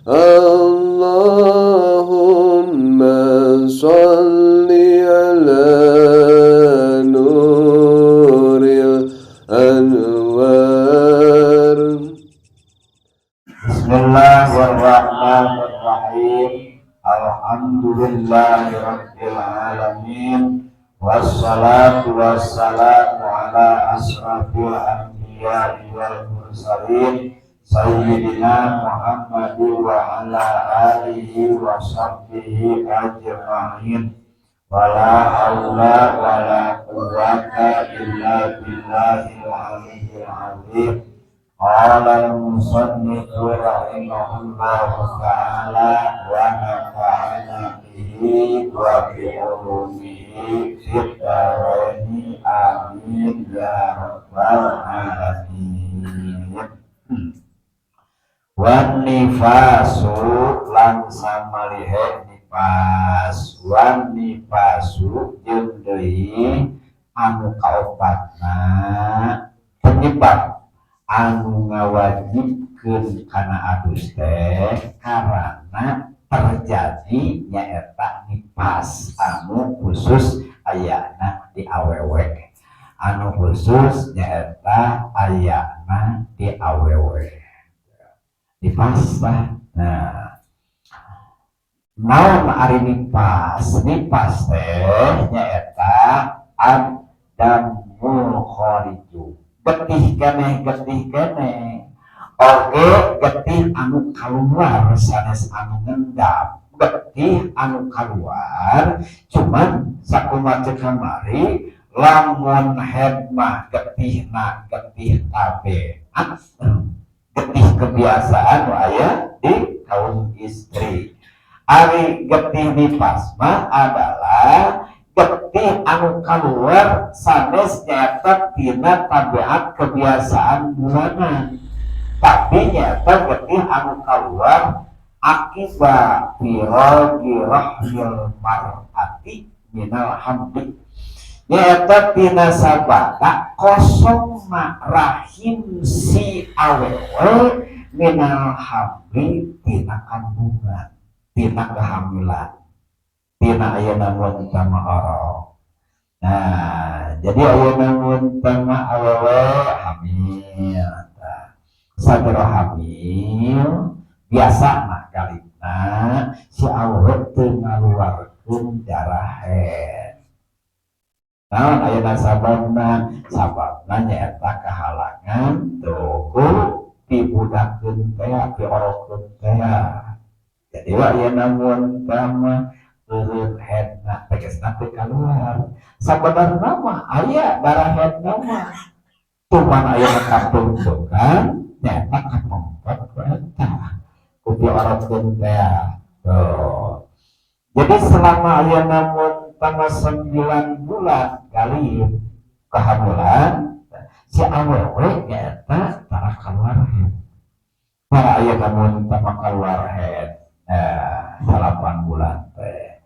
اللهم صل على نور الأنوار. Bismillahirrahmanirrahim. Alhamdulillahi rabbil alamin. Wassalatu wassalamu ala asrafil anbiya'i wal mursalin sayyidina Muhammad wa ala alihi wa sahbihi ajma'in. Wala haula wala quwwata illa billahil aliyyil azim. Qala al-musannif rahimahullahu ta'ala wa nafa'ana bihi wa bi ulumihi fid dharaini, amin ya rabbal alamin. Wan nifasu lan samalihe nifas, wan nifasu jeung deui anu kaopatna penyebab anu ngawajibkeun kana adus teh karena terjadi nyaeta nifas anu khusus ayana di awewe, anu khusus nyaeta ayana di awewe nifas lah. Nah, naon ari nifas? Nifas teh nyaeta ad-damul khariju, getih keneh, getih keneh oge getih anu kaluar sanes anu ngendap, getih anu kaluar. Cuman sakumaha cek kamari, lamun haid mah getihna getih tabiat, getih kebiasaan nu aya di kaum istri. Ari getih nifas mah adalah getih anu kaluar sanes nyaeta tina tabiat kebiasaan bulanan, tapi nyaeta getih anu kaluar akibat firogi rahmil mar'ati minal hamli, nyaeta tina sabada kosongna rahim si awewe minal hamli tina kandungan, tina kehamilan, tina ayeuna muntah orok. Nah, jadi ayeuna muntah awewe hamil. Tah, sagera hamil biasa mah kalina si awewe teu ngaluarkeun darah haid. Naon ayeuna sababna? Sababna nyaeta kahalangan tuh ku pibudakeun teh, piorokeun teh. Jadi wa ayeuna muntah mah eureun haidna, tegasna teu kaluar. Sabenerna mah aya darah haidna mah, cuman ayeuna kabentukan nyaeta kapempet ku eta, ku piorokeun teh tuh. Jadi selama ayeuna muntah 9 bulan kali kehamilan si awewe nyaeta tara keluar haid, tara ayeuna muntah keluar haid. Nah, 8 bulan teh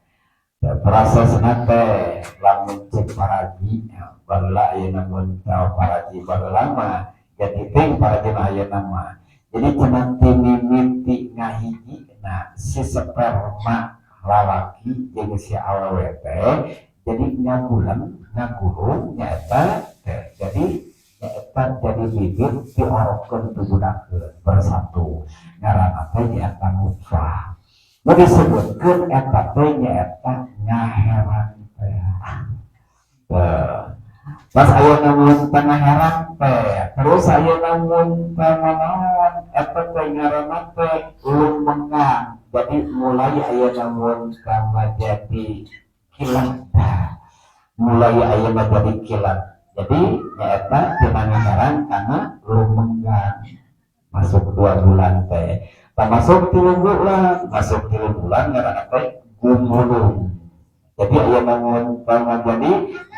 prosesna teh lamun cek paraji baheula, ayeuna muntah paraji baheula mah jadi teh paraji mah ayeuna mah. Jadi cenah ti mimiti ngahiji, nah, si sperma lalaki jeung si awewe teh jadi ngagulang ngagulung nyaeta teh, jadi nyaeta jadi bibit diorokeun, dibudakeun bersatu, ngaranna teh nyaeta nutfah. Nu disebutkeun eta teh nyaeta ngaherang teh. Pas ayeuna muntah ngaherang teh, terus ayeuna muntah naon eta teh ngaranna teh lumengang. Jadi mulai ayeuna muntah jadi kilat, mulai ayeuna jadi kilat. Jadi nyaeta tina ngaherang karena lumenggang masuk 2 bulan teh. Tak masuk 3 bulan, masuk 3 bulan ngaranna teh gumulung. Jadi ayeuna muntah jadi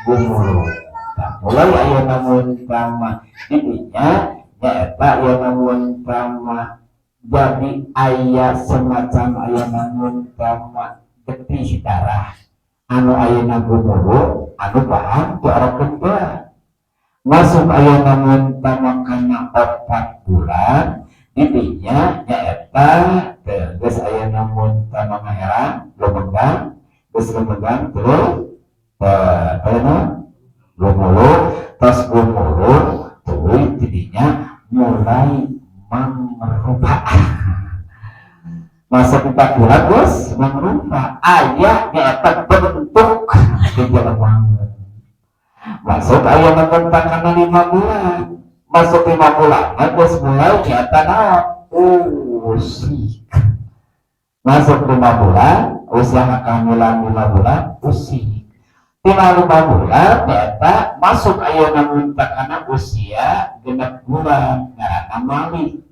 gumulung. Nah, mulai ayeuna muntah mah didinya nyaeta ayeuna muntah mah jadi aya semacam ayeuna muntah mah getih darah anu ayeuna gumulung anu bahan diorokeun teh. Masuk ayeuna muntah kana 4 bulan didinya nyaeta teh. Sumedang terus teh gumulung, tos gumulung tuluy tidinya mulai mangrupa. Masuk 4 bulan bos mangrupa, aya nyaeta bentuk di jelema. Masuk aya menentang kana 5 bulan, masuk 5 bulan bos mulai nyata naon, usik. Masuk 5 bulan, usia kehamilan 5 bulan, usik. Tina 5 bulan nyata masuk aya muntah kana usia 6 bulan, ngaranna mali.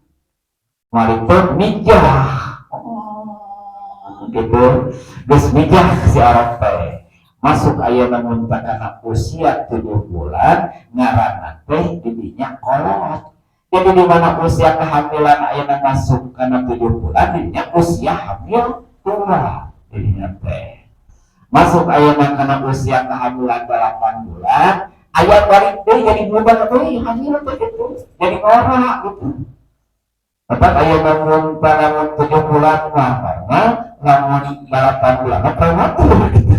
Mali itu mijah, oh, gitu, geus mijah si orang teh. Masuk ayeuna muntah kana usia 7 bulan, ngaranna teh didinya kolot. Jadi di mana usia kehamilan ayeuna masuk kana 7 bulan, didinya usia hamil tua didinya teh. Masuk ayeuna kana usia kehamilan 8 bulan, aya balik deui jadi budak deui, hamil teh gitu, jadi ngora gitu. Tetap ayeuna muntah lamun 7 bulan mah normal, lamun 8 bulan mah prematur gitu,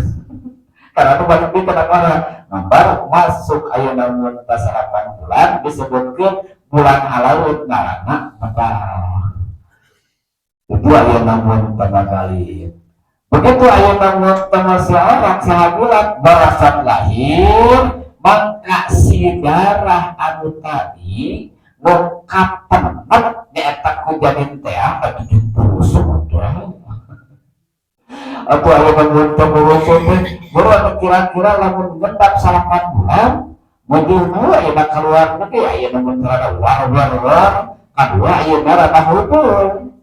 karena itu balik deui kana ngora. Nah, baru masuk ayeuna muntah 8 bulan disebutkeun bulan halaut, ngaranna medal. Itu ayeuna muntah kali begitu. Ayeuna muntah si orang sabulan barasan lahir, maka si darah anu tadi nu kapenet nyaeta ku janin teh atuh busuk atau ayeuna muntah busuk teh baru kira-kira lamun genap 8 bulan mujur ayeuna keluar teh, ayeuna muntah rada war war war, kadua ayeuna rada hubung.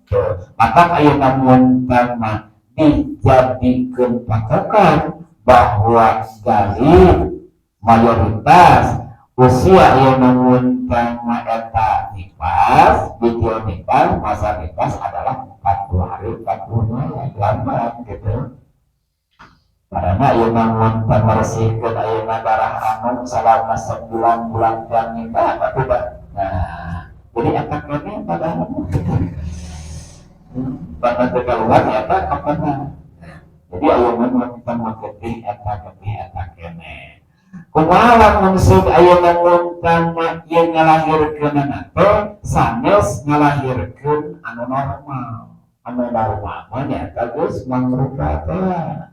Maka ayeuna muntah mah dijadikan patokan bahwa gali mayoritas usia yang muntah eta nifas, bijil nifas, masa nifas adalah 40 hari 40 malam, lambat gitu, karena ayeuna muntah meresihkan ayeuna darah anu selama 9 bulan yang nifas apa tidak. Nah, jadi eta kene padahal pada keluar eta kapan. Jadi ayeuna muntah getih eta, getih eta kene. Kumaha lamun seug ayeuna muntah mah ieu ngalahirkeunana teh sanes ngalahirkeun anu normal? Anu normal mah nyaeta geus mangrupa teh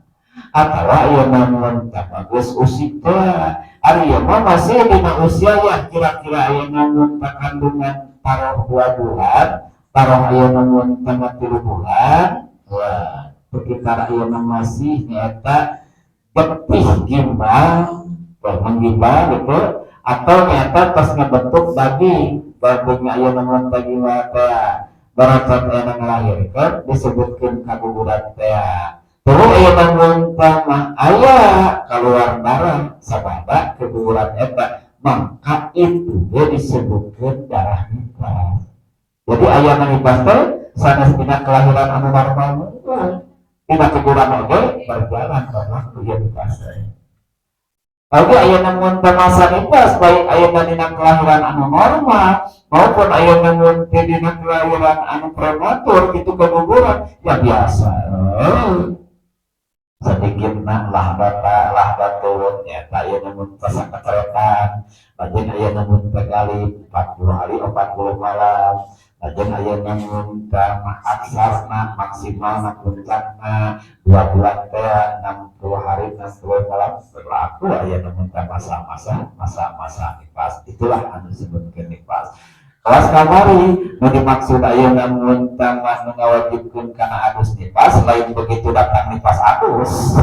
atawa ayeuna muntah mah geus usik teh. Ari ieu mah masih dina usia ya kira-kira ayeuna muntah kandungan taruh 2 bulan, taruh ayeuna muntah mah 3 bulan, wah, sekitar ayeuna masih nyaeta getih gimbal, menggimbal gitu, atau nyata pas ngebentuk daging daging. Ayeuna muntah gimbal teh barakat ayeuna ngelahirkeun disebutkeun kaguguran teh. Terus ayeuna muntah mah aya keluar darah sabada keguguran eta, maka itu dia disebutkan darah nifas. Jadi ayeuna nifas teh sanes dina kelahiran anu normal, dina keguguran oge berjalan berlaku ya nifas teh. Oke, ayeuna muntah masa nifas baik ayeuna dina kelahiran anu normal maupun ayeuna muntah dina kelahiran anu prematur gitu, keguguran ya biasa. Sedikit nak lah bata lah batun ya ayeuna muntah sakaceretan, lajeng ayeuna muntah kali 40 hari 40 malam, lajeng ayeuna muntah aksarna maksimal puncakna 2 bulan teh 60 hari 60 malam berlaku ayeuna muntah masa-masa masa-masa nifas. Itulah anu disebutkeun nifas. Kelas kamari nu dimaksud ayeuna muntah mah nu ngawajibkeun kana adus nifas lain begitu datang nifas adus.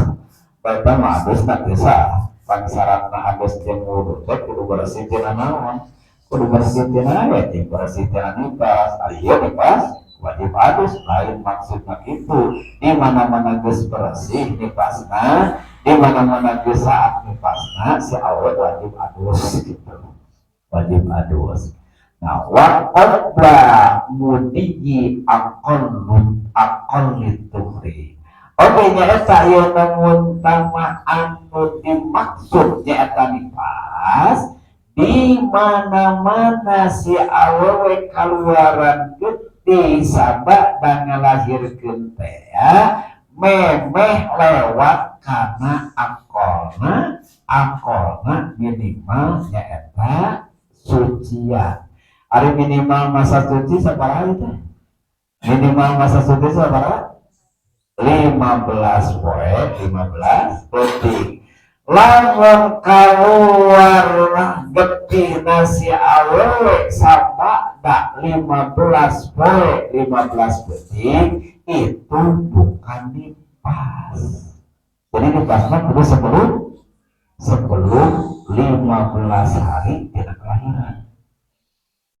Bapak mah adus na teu sah. Pan syaratna adus jeung wudu teh kudu bersih tina naon? Kudu bersih tina we, bersih tina nifas. Ari ieu nifas wajib adus, lain maksudna kitu. Di mana-mana geus bersih nifasna, di mana-mana geus saat nifasna si awewe wajib adus gitu. Wajib adus. Nah, wa qabla mudiyyi aqallu aqalli tuhri. Oke, nyaeta ieu namun tama anu dimaksud nyaeta nifas di mana-mana si awewe kaluaran getih sabada ngalahirkeun teh. Memeh lewat karena akolna, akolna minimal nyaeta sucian. Ari minimal masa suci sabaraha teh? Minimal masa suci sabaraha? 15 poe, 15 detik. Lamun keluar getih si awewe sabada 15 poe 15 detik, itu bukan nifas. Jadi nifas mah kudu sebelum sebelum 15 hari tidak kelahiran.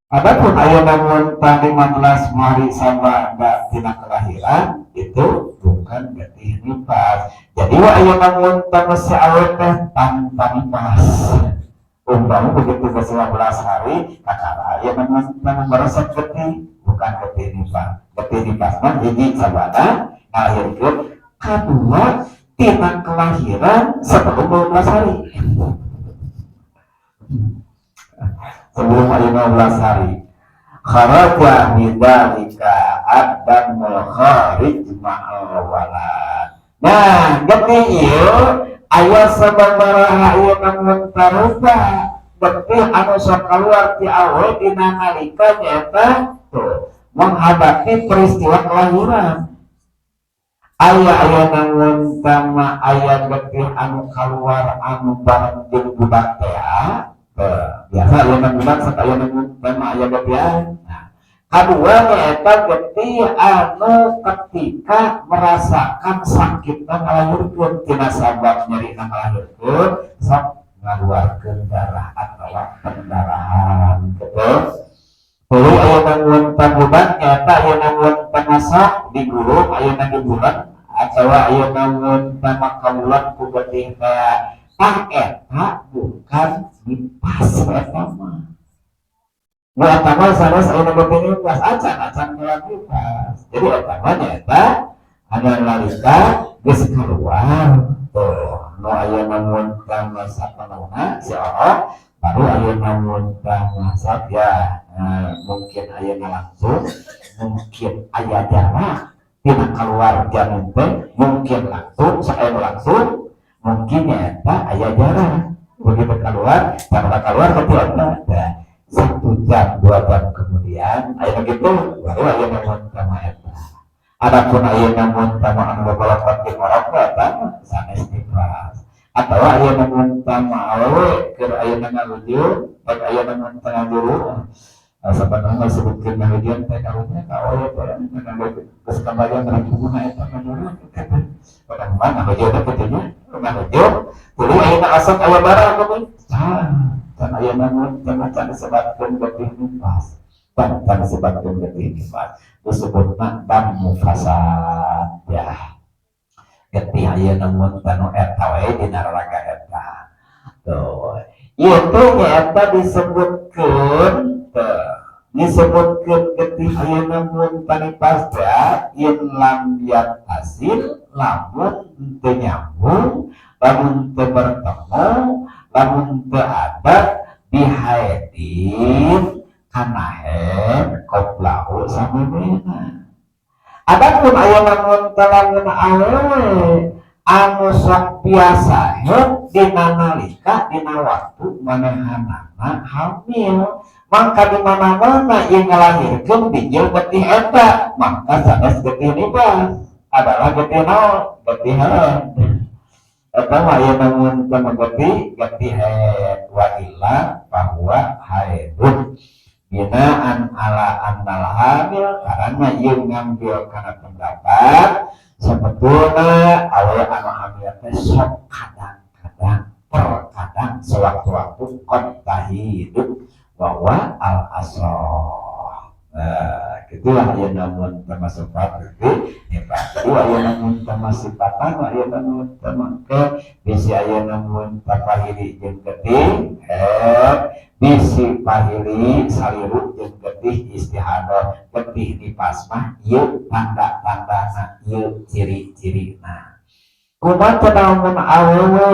Adapun ayeuna muntah 15 hari sabada tina kelahiran, itu bukan getih nifas. Jadi wa ayeuna muntah si awewe teh tanpa nifas. Umpama begitu ke 15 hari kakara ayeuna muntah meresep getih, bukan getih nifas. Getih nifas mah hiji sabada ngalahirkeun, kedua tina kelahiran sebelum 15 hari, sebelum 15 hari. Kharaja bidzalika ad-damul kharij ma'al walad. Nah, getih ieu aya sababaraha ieu namun tarupa getih anu sok keluar ti awewe dina nalika nyaeta tuh menghadapi peristiwa kelahiran. Aya aya namun tama aya getih anu keluar anu bareng jeung budak teh. Biasa aya budak sok aya namun tama aya getih. Nah, kadua nyaeta getih anu ketika merasakan sakitna ngalahirkeun, tina sabab nyerina ngalahirkeun sok ngaluarkeun darah atawa pendarahan gitu. Lalu aya namun budak nyaeta aya namun sok digulung aya di bulan atau aya namun kabulan ku getih teh. Tah, eta bukan nifas eta mah. Nu eta mah sanes aya getih nifas, acan acan bulan nifas. Jadi eta mah nyaeta anu nalika geus keluar tuh nu aya namun sapanona si orok, baru aya namun masak ya. Nah, mungkin aya langsung, mungkin aya jarak tidak keluar janin teh, mungkin langsung saya langsung, mungkin ya aya jarak. Begitu keluar, tanpa keluar ketika nah, 1 jam 2 jam kemudian aya begitu baru aya namun sama eta. Adapun aya namun sama anu babalakon jeung orok, eta sanes nifas. Atau aya namun sama awewe keur aya ngahujung, baik aya namun tengah juru. Sabanana sebutkeun ngahujan teh karunya ka awewe teh geus kabayang ribuna eta ngajuru pada mana ngahujung teh kitu nya. Ngahujung tuluy ayeuna asup aya barang kudu can aya namun can can disebutkeun getih nifas, can can disebutkeun getih nifas. Disebutna damu fasad ya, getih aya namun tanu eta wae dina raga eta tuh. Ieu teh nyaeta disebutkeun disebutkeun getih aya namun tani teh in lam yattasil, lamun teu nyambung, lamun teu bertemu, lamun teu ada bihaidin kana haid qoblahu samemehna. Adapun aya lamun lamun awewe anu sok biasa haid dina nalika dina waktu manehanana hamil, maka di mana-mana yang ngelahirkeun bijil getih eta, maka sanes getih nifas, adalah getih naon? Getih haid. Eta mah aya namun teu getih getih haid. Wa illa fahuwa haidun binaan ala annal hamil, karena ieu ngambil kana pendapat sebetulnya awewe anu hamil teh sok kadang-kadang, terkadang, sewaktu-waktu qad tahidu bahwa al asah. Nah, gitulah ya namun termasuk itu ya Pak. Jadi aya namun termasuk sifatan, aya namun termasuk bisi aya namun tapahili jeung getih haid, bisi pahili saliru jeung getih istihadah. Getih nifas mah ieu tanda-tandana, ieu ciri-cirina. Kumaha lamun awewe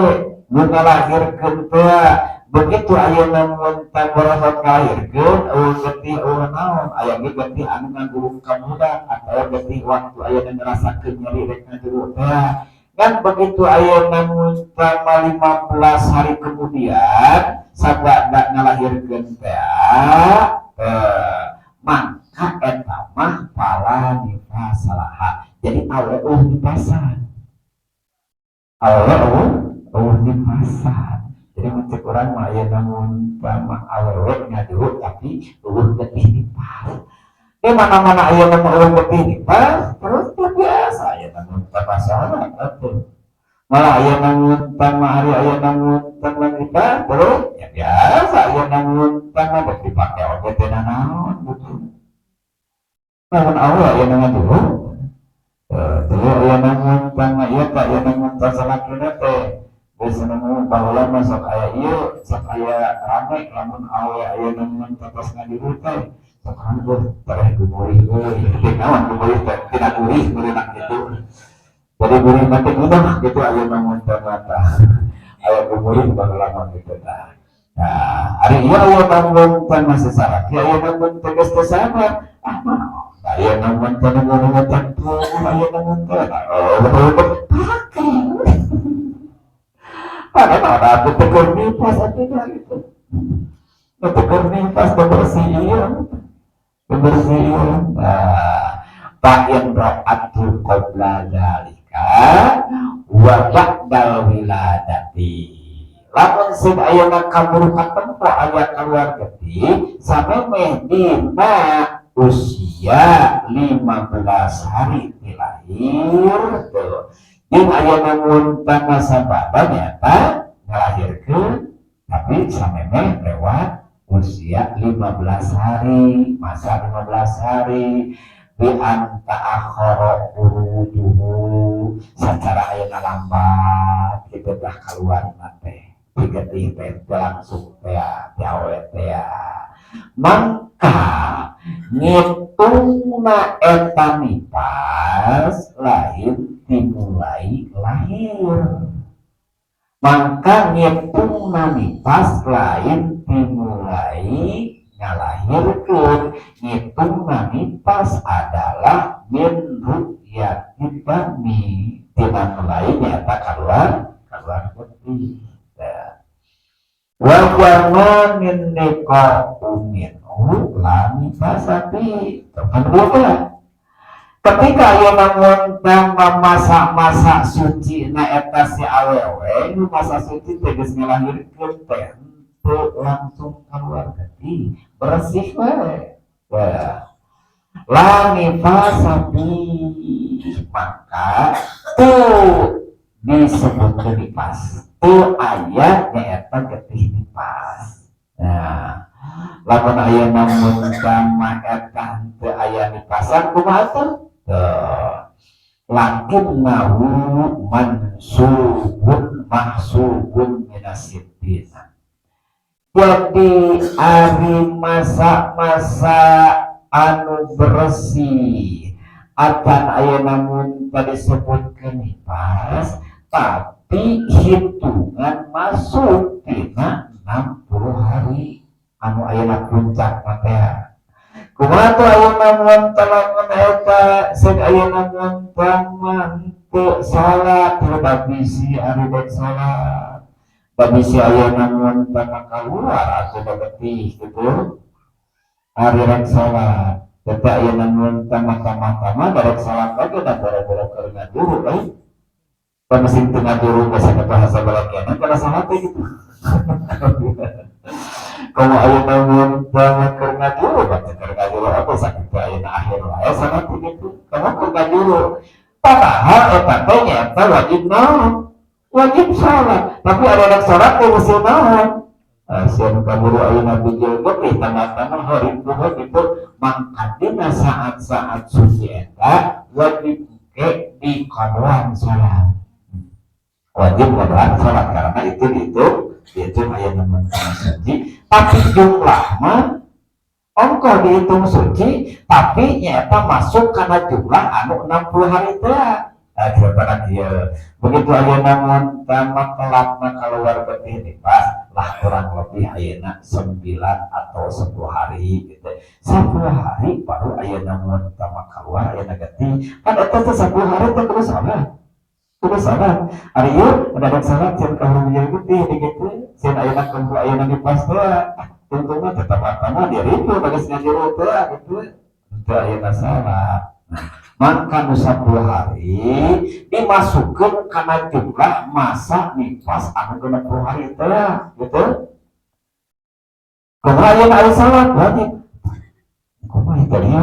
nu ngalahirkeun teh Begitu ayeuna muntah borosot ngalahirkeun, euweuh getih, euweuh naon, aya ge getih anu ngagurung ka budak atau getih waktu ayeuna ngerasakeun nyeri rek ngajuru teh. Kan begitu ayeuna muntah 15 hari kemudian sabada ngalahirkeun teh, maka eta mah fala nifasalaha. Jadi awewe euweuh nifasan, awewe euweuh nifasan. Jadi mun cek urang mah aya namun mah awewe ngadu tapi euweuh getih nifas. Di mana-mana aya nama euweuh getih nifas terus teh biasa aya namun masalah atuh. Malah aya namun mah hari aya namun mah nifas terus ya biasa aya namun mah dek dipake oge teh naon gitu. Namun awewe aya ngadu terus aya namun mah ieu teh aya namun salakina teh. Biasana mah baheula mah sok aya ieu, sok aya rame lamun awewe aya namun tetes ngadiru teh sok rame, tereh gumurih euy. Teh naon gumurih teh? Tina gurih meureunna kitu. Jadi gurih mah teh gunung gitu aya namun teh mata aya gumurih baheula mah kitu tah. Nah, ari ieu aya namun teh masih salaki aya namun teh geus teu sabar, ah mah aya namun teh namun teh aya namun teh, oh pake. Padahal ada aku tegur nifas atuh gitu. Tegur nifas bebersih ieu. Bebersih ieu. Nah, fa in ra'atu qabla dzalika wa ba'dal wiladati. Lamun sing ayeuna kaburu katempo aya keluar getih samemeh dina usia 15 hari ti lahir tuh. Jeung ayeuna muntah masa baba nyata ngalahirkeun tapi samemeh lewat usia 15 hari, masa 15 hari bi an ta'akhkhara khurujuhu, secara ayeuna lambat kitu tah keluar teh digetih teh langsung teh ti awewe teh, mangka ngitungna eta nifas lain dimulai lahir. Maka ngitungna nifas lain dimulai ngalahirkeun, ngitungna nifas adalah min ru'yati dami, tina mulai nyata keluar keluar getih. Wa wa min niqa'u minhu la nifasati kan boga. Ketika ayeuna muntah masa-masa suci na eta si awewe nu masa suci teh geus ngalahirkeun teh henteu langsung keluar getih, bersih we. Wah, la nifasati, maka tuh disebutkeun nifas tuh aya nyaeta getih nifas. Nah, lamun aya muntah mah eta henteu aya nifasan kumaha tuh? Tuh. Lakinnahu mansubun mahsubun minas sittina. Jadi ari masa-masa anu bersih akan aya namun tadi disebutkeun nifas tapi hitungan masuk tina 60 hari anu ayeuna puncak mah teh. Kumaha tuh ayeuna muntah lamun eta seuk ayeuna muntah mah henteu salat babisi ari dek salat babisi ayeuna muntah mah kaluar atuh getih gitu ari rek salat. Tetapi ayeuna muntah mah tama-tama darek salat lagi da boro-boro keur ngaduru euy. Mesin tengah dulu bahasa bahasa balakiana karena salat teh gitu. Kalau ayeuna muntah keur ngaduru, baca keur ngaduru apa sakit ayeuna akhir wae salat teh gitu. Kamu keur ngaduru. Padahal eta teh nyaeta wajib naon? Wajib salat. Tapi ada anak salat teh mesti naon? Sieun kaburu ayeuna bijil getih tama-tama hari poho gitu. Mangka dina saat-saat suci eta wajib ke di kodoan salat. Wajib kodoan salat karena itu dihitung dihitung aya nemen suci, tapi jumlah mah ongkoh dihitung suci tapi nyata masuk karena jumlah anu 60 hari teh. Nah, kieu. Begitu ayeuna muntah mah telatna keluar getih nifas lah, kurang lebih ayeuna 9 atau 10 hari gitu. 10 hari baru ayeuna muntah mah keluar ayeuna getih. Kan eta teh 10 hari teh kudu salat. Kudu salat. Ari ieu mendadak salat sieun kahurung getih di gitu. Sieun ayeuna kumpul ayeuna nifas teh. Untungna tetap pertama dia ribu bagas ngajero teh gitu. Teu ayeuna salat. Maka nu 10 hari dimasukkan karena jumlah masa nifas anu 60 hari teh gitu. Kumaha ayeuna aya salat wajib? Kumaha tadi?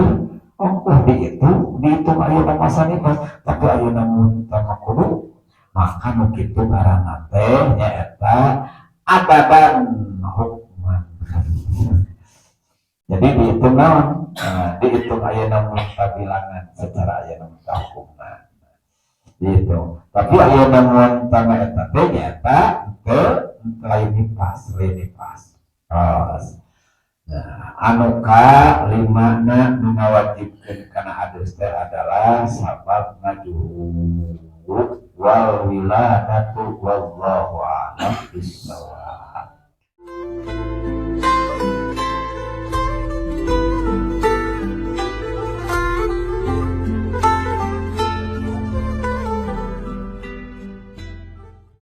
Oh, dihitung, dihitung ayeuna masa nifas, tapi ayeuna muntah mah kudu, maka nu kitu ngaranna teh nyaeta adadan hukman. Jadi dihitung naon? Nah, dihitung ayeuna muntah bilangan secara ayeuna muntah hukumna. Dihitung. Tapi ayeuna muntah mah eta teh nyaeta teu lain nifas, lain nifas. Oh. Nah, anu ka limana nu ngawajibkeun kana adus teh adalah sabab ngajuhud wal wiladatu wal.